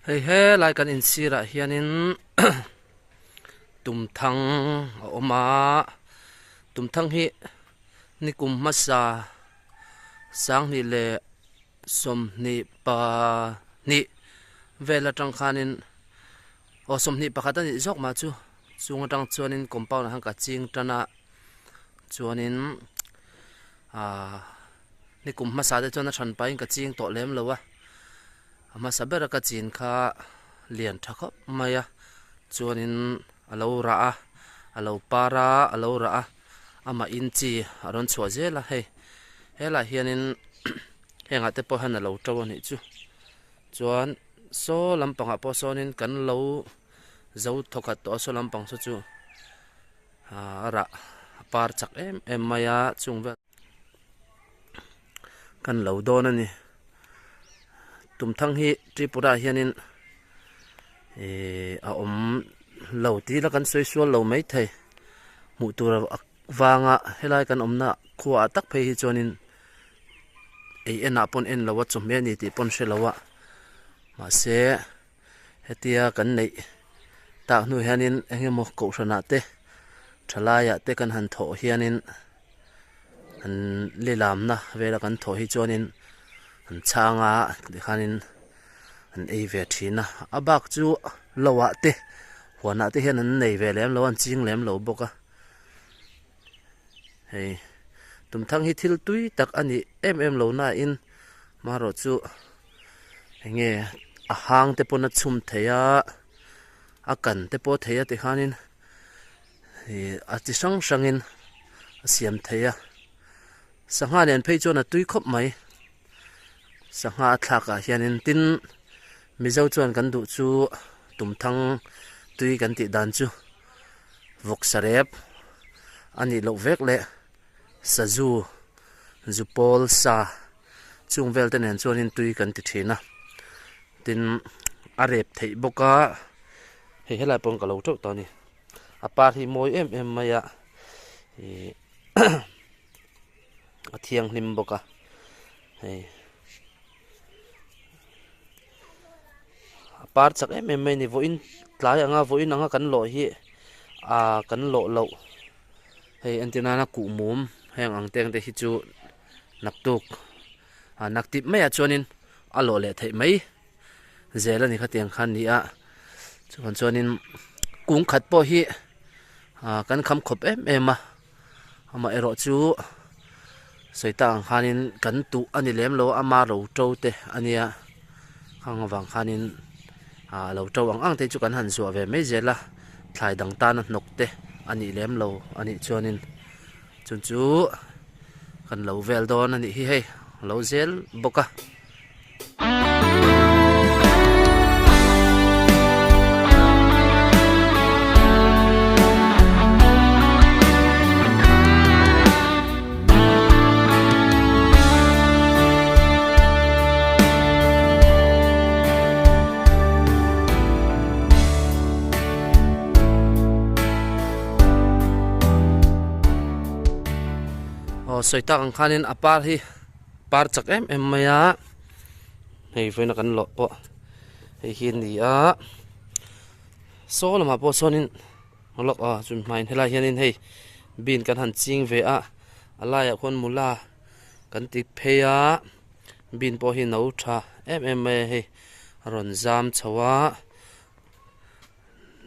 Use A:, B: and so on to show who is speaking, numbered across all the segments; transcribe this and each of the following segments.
A: Hei helai kan insirah hianin tumthang a awm a, tumthang hi nikum hmasa sanghnih leh 22 vel atang khanin aw 21 a nih zawk mah chu chung atang chuanin compound ah khan ka ching tan a chuanin ahh nikum hmasa te chuan a hran pahin ka ching tawh lem lo a a hmasa bera ka chin kha lian tha khawp mai a chuanin a lo rah a a lo par a a lo rah a amah in chi a rawn chhuah zel a hei helaiah hianin hengah te pawh hian a lo to a nih chu chuan saw lampangah pawh sawnin kan lo zo thawkhat tawh a saw lampang saw chu a rah a par chak em em mai a chung vel kan lo dawn a ni tumthang hi Tripura ah hianin ihh a awm lo tih ila kan sawi sual lo maithei hmuh tur vanga helai kan awmna khua ah tak phei hi chuanin ei en ah pawn en lo a chawhmeh a ni tih pawn hre lo a mahse hetia kan neih tak hnu hianin eng emaw kohhran ah te thalai ah te kan han thawh hianin an lilamna vela kan thawh hi chuanin an chhang a tikhanin an ei ve thin a a bak chu lo ah te huan ah te hian an nei ve lem lo a an ching lem lo bawk a hei tumthang hi thil tui tak a ni em em lo na in marawh chu enge a hang te pawn a chhum thei a a kan te pawh a thei a tikhanin Ih a chi hrang hrangin a siam thei a sangha nen phei chuan a tui khawp mai sangha a thlak ah hianin tin mizo chuan kan duh chu tumthang tui kan tih dan chu vawksa rep a nih loh vek leh sazu zu pawl sa chung vel te nen chuanin tui kan ti thin a tin a rep theih bawk a hei helai pawh ka lo teuh tawh a ni a par hi mawi em em mai a ih a thianghlim bawk a hei a par chak em em mai a ni vawiin tlai anga vawiin anga kan lawh hi ah kan lawh loh hei entir nana kuhmum heng ang te ang te hi chu naktuk ah naktip maiah chuanin a lawh leh theih mai. zel a ni khatiang khan ni a chuan chuanin kung khat pawh hi ah kan kham khawp em em a amaherawh chu sawi tak ang khanin kan tuh a ni lem lo a ama ro to te a nia khang avang khanin ah lo to ang ang te chu kan han zuah ve mai zel a thlai dang tana hnawk te a nih lem lo a nih chuanin chun chu kan lo vel dawn a nih hi hei a lo zel bawk a. Aw sawi tak ang khanin a par hi par chak em em mai a hei vawiin a kan lawh pawh hei hi a ni a saw lamah pawh sawnin lawk a chumi hmaiin helai hianin hei bean kan han ching ve a a laiah khuan mula kan ti phei a bean pawh hi no tha em em mai a hei a rawn zam chho a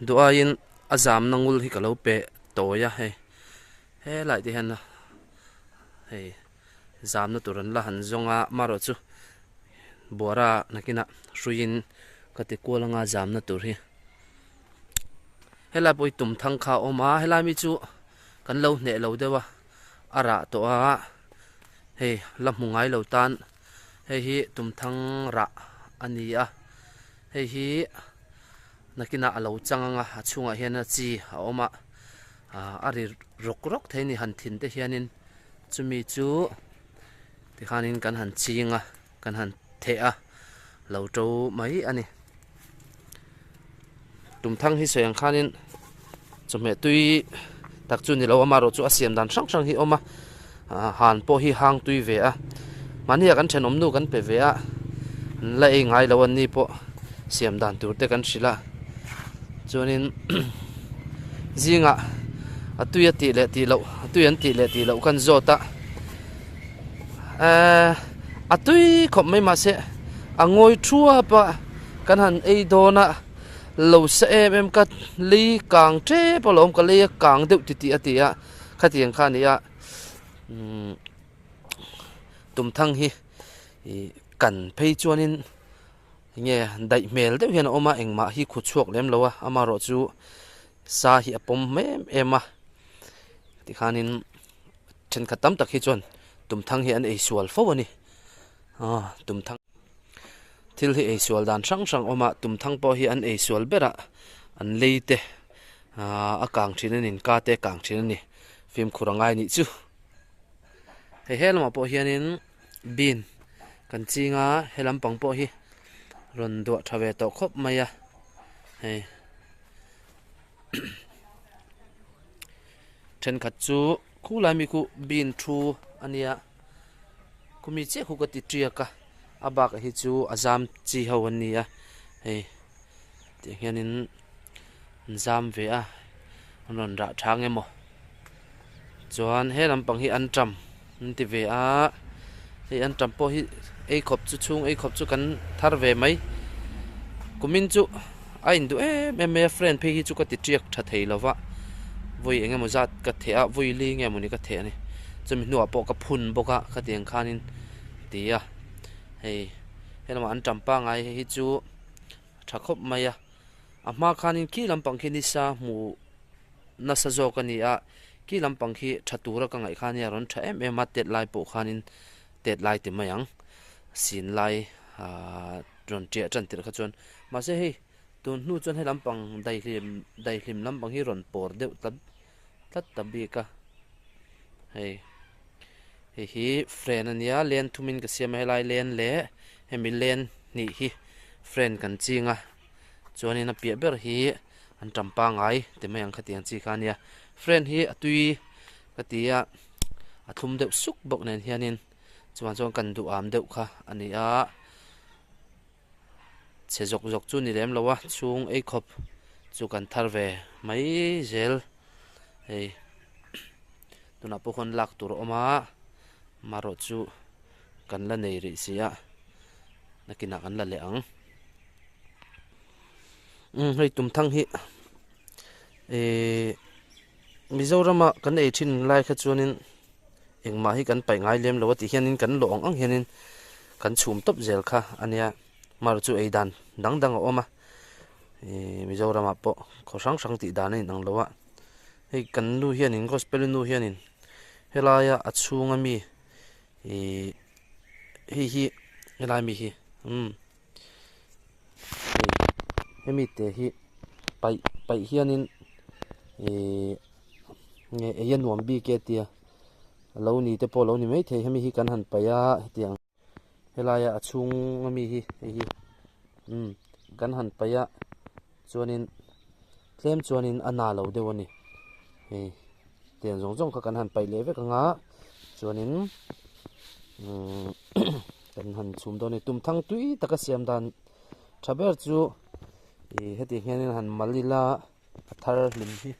A: duh aiin a zamna ngul hi ka lo peh tawi a hei helai te hian hei. Zamna tur an la han zawng a marawh chu buara nakinah hruiin ka ti kual anga zamna tur hi helai pawh hi tum thang kha a awm a helai mi chu kan lo hneh lo deuh a a rah tawh a hei la hmu ngai lo tan hei hi tum thang rah a ni a hei hi nakinah a lo chang anga a chhungah hian a chi a awm a ah a ri rawk rawk thei a ni han thin te hianin. Chumi chu tikhanin kan han ching a, kan han theh a, lo to mai a ni. Tumthang hi sawi ang khanin chawhmeh tui tak chu ni lo a, amaherawh chu a siam dan hrang hrang hi a awm a, han pawh hi hang tui ve a, mahni ah kan thenawm nu kan pe ve a, an la ei ngai lo an ni pawh. siam dan tur te kan hrilh a chuanin zingah a tui a tih leh tih loh a tui an tih leh tih loh khan zawt a ehh a tui khawp mai mahse a ngawi thuap a kan han ei dawn a lo sa em em ka lei kang tep alawm ka lei a kang deuh titih a ti a khatiang kha a ni a umm tumthang hi ih kan phei chuanin enge daih hmel deuh hian a awm a engmah hi khu chhuak lem lo a amaherawh chu sa hi a pawm em em a tikhanin thenkhat tam tak hi chuan tumthang hi an ei sual fo a ni aw tumthang thil hi ei sual dan hrang hrang a awm a tumthang pawh hi an ei sual ber a an lei te ahh a kang thin a ni ka te a kang thin a ni fimkhur a ngai nih chu hei he lamah pawh hianin bean kan ching a he lampang pawh hi rawn duah tha ve tawh khawp mai a hei thenkhat chu khulai mi khu bean thu a nia khumi chiah khu ka ti tiak a a bakah hi chu a zam chi ho an ni a hei tiang hianin an zam ve a an rawn rah tha ang emaw chuan he lampang hi anṭam an ti ve a hei anṭam pawh hi ei khawp chu chhung ei khawp chu kan thar ve mai kumin chu a induh em em mai a friend phei hi chu ka ti tiak tha thei lo va vawi eng emaw zat ka theh a vawi li nge mawni ka theh a ni chumi hnuah pawh ka phun bawk a khatiang khanin ti a hei he lamah anṭam pangngai hei hi chu a tha khawp mai a a hma khanin khi lampang khi nisa hmuh nasa zawk a ni a khi lampang khi tha tura ka ngaih khan a rawn tha em em a tet lai pawh khanin tet lai ti mai ang sin lai ahh rawn tiah tan tirh kha chuan mahse hei tun hnu chuan he lampang daihlim daihlim lampang hi rawn pawr deuh tlat tlat ta bik a hei hei hi fan a nia len thumin ka siam a helai len leh hemi len hnih hi fan kan ching a chuanin a piah ber hi an tam pangai ti mai ang khatiang chi kha a nia fan hi a tui ka ti a a thlum deuh suk bawk nen hianin chuan chuan kan duh am deuh kha a ni a. Chhe zawk zawk chu ni lem lo a chhung ei khawp chu kan thar ve mai zel hei tunah pawh khawn lak tur a awm a marawh chu kan la nei rih si a nakinah kan la leh ang umm hei tumthang hi ihh Mizorama kan ei thin lai kha chuanin engmah hi kan paih ngai lem lo a tih hianin kan lawh ang ang hianin kan chhum tawp zel kha a nia marawh chu ei dan dang dang a awm a ihh Mizoramah pawh khaw hrang hrang tih dan a inang lo a hei kan nu hianin gospel nu hianin helaia a chhunga mi ihh hei hi helai mi hi umm hei hemi te hi paih paih hianin ihh nge ei a nuam bik e tia a lo ni te pawh a lo ni maithei hemi hi kan han paih a hetiang helaia a chhung ami hi hei hi umm kan han paih a chuanin tlem chuanin a na lo deuh a ni hei tiang zawng zawng kha kan han paih leh vek ang a chuanin umm kan han chhum dawn a ni tum thang tui taka siam dan tha ber chu ih hetiang hianin han mal ila a thar hlim hi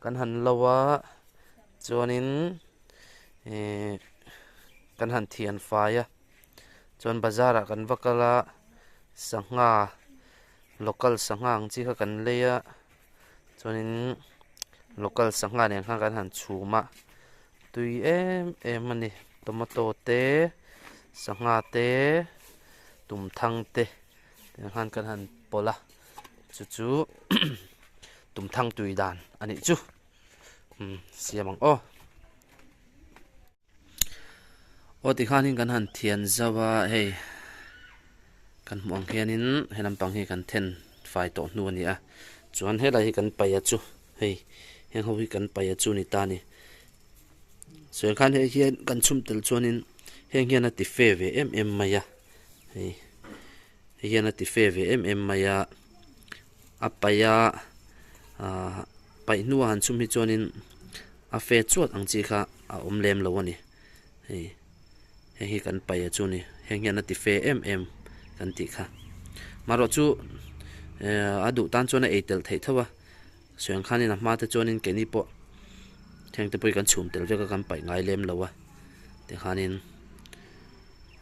A: kan han lo a chuanin ihh kan han thian fai a chuan bazar ah kan va kal a sangha local sangha ang chi kha kan lei a chuanin local sangha nen khan kan han chhum a tui em em a ni tomato te sangha te tumthang te tiang khan kan han pawlh a chu chu tumthang tui dan a nih chu umm siam ang aw. Aw tikhanin kan han thian zauh a hei kan hmuh ang hianin he lampang hi kan then fai tawh hnu a ni a chuan helai hi kan paih a chu hei heng ho hi kan paih a chu ni ta a ni chuan khan hei hian kan chhum tel chuanin heng hian a ti fe ve em em mai a hei hei hian a ti fe ve em em mai a a paih a ahh paih hnuah han chhum hi chuanin a fe chuat ang chi kha a awm lem lo a ni hei heng hi kan paih a chu ni heng hian a ti fe em em kan tih kha. Marawh chu a duh tan chuan a ei tel theih tho a, sawi ang khanin a hma te chuanin keini pawh heng te pawh hi kan chhum tel vek a kan paih ngai lem lo a tikhanin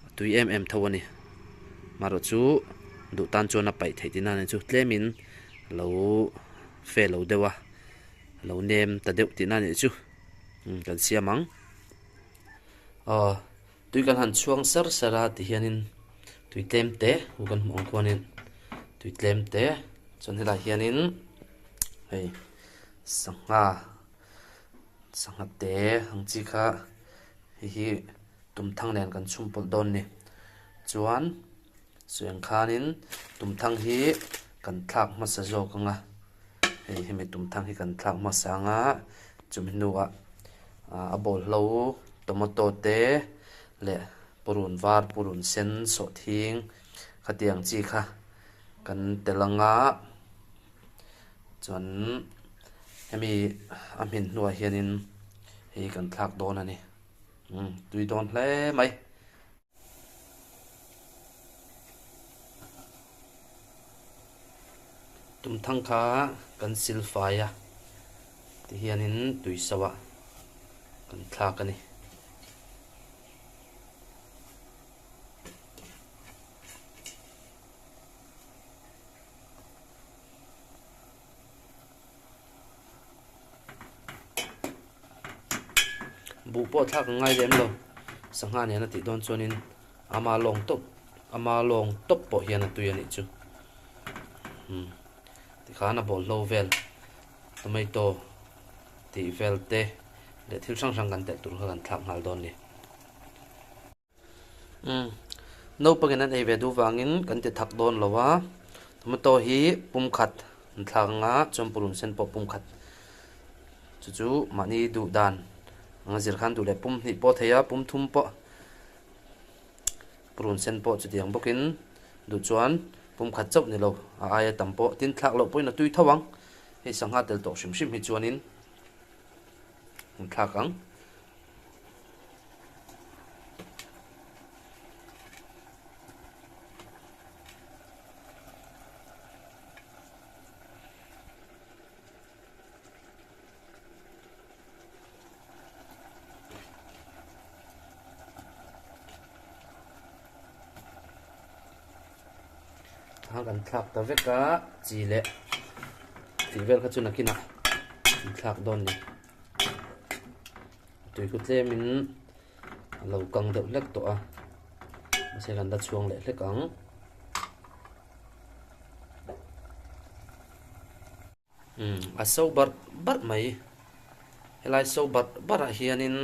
A: a tui em em tho a ni. Marawh chu duh tan chuan a paih theih tihna a ni chu tlemin a lo fe lo deuh a, a lo nem ta deuh tihna a nih chu kan siam ang. Aw tui kan han chhuang sar sar a ti hianin tui tlem te hu kan hmuh ang khuanin tui tlem te chuan helaiah hianin hei sangha sangha te ang chi kha hei hi tumthang nen kan chhum pawlh dawn a ni chuan sawi ang khanin tumthang hi kan thlak hmasa zawk ang a. Hei hemi tumthang hi kan thlak hmasa ang a, chumi hnuah a bawlhlo tomato te leh purun var purun sen sawhthing khatiang chi kha kan tel ang a, chuan hemi a hmin hnuah hianin hei kan thlak dawn a ni umm tui dawn hle mai. Tumthang kha kan sil fai a tihianin tui so ah kan thlak a ni. Buh pawh thlak a ngai lem lo sangha nen a tih dawn chuanin ama lawng tawp ama lawng tawp pawh hian a tui a nih chu umm tikhan a bawlhlo vel tomato tih vel te leh thil hrang hrang kan telh tur kha kan thlak nghal dawn a ni. Umm naupangin an ei ve duh vangin kan ti thak dawn lo a, tomato hi pum khat an thlak ang a, chuan purun sen pawh pum khat chu chu mahni duh dan anga zir khan duh leh pum hnih pawh a thei a, pum thum pawh purun sen pawh chutiang bawkin duh chuan pum khat chauh ni lo a aia tam pawh tin thlak loh pawhin a tui tho ang, hei sangha tel tawh hrim hrim hi chuanin an thlak ang. A kan thlak ta vek a chi leh tih vel kha chu nakinah an thlak dawn a ni. Tui khu tlemin a lo kang deuh hlek tawh a mahse kan la chhuang leh hlek ang. Umm a so barh barh mai helai so barh barh ah hianin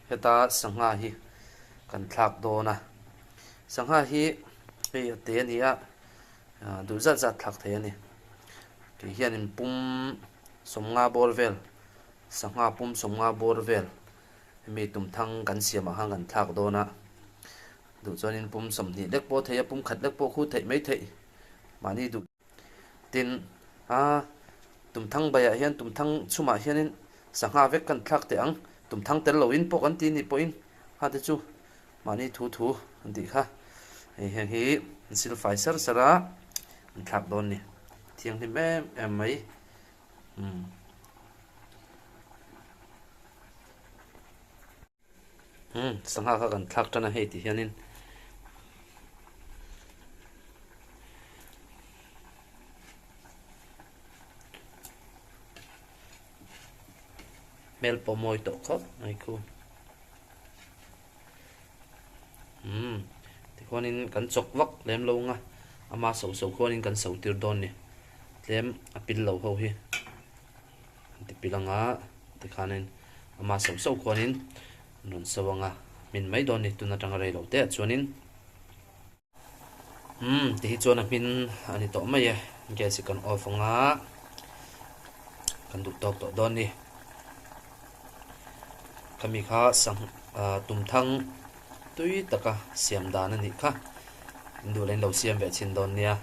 A: heta sangha hi kan thlak dawn a sangha hi hei a te a ni a duh zat zat thlak thei a ni tui hianin pum sawmnga bawr vel Sangha pum sawmnga bawr vel hemi tumthang kan siamah khan kan thlak dawn a, duh chuanin pum 20 lek pawh theih a, pum khat lek pawh khu theih mai theih mahni duh tin a tumthang baiah hian tumthang chhumah hianin sangha vek kan thlak teh ang, tumthang tel loin pawh kan ti nih pawhin kha te chu mahni thu thu an tih kha hei heng hi an silfai ser ser a an thlak dawn ni thianghlim em em mai. Umm. Umm, sangha kha kan thlak tan a hei ti hianin. Hmel pawh mawi tawh khawp mai khu. Umm, tikhuanin kan chawk vak lem lo ang a, ama so so khuanin kan so tir dawn ni. Tlem a pil lo ho hi an ti pil ang a, tikhanin ama so so khuanin an rawn so ang a, hmin mai dawn ni tun atanga rei lo te ah chuanin. Umm ti hi chuan a hmin a ni tawh mai e, gas hi kan off ang a, kan duh tawk tawh dawn ni. Khami kha sang ah tumthang tui taka siam dan a nih kha, in duh leh in lo siam ve chhin dawn nia.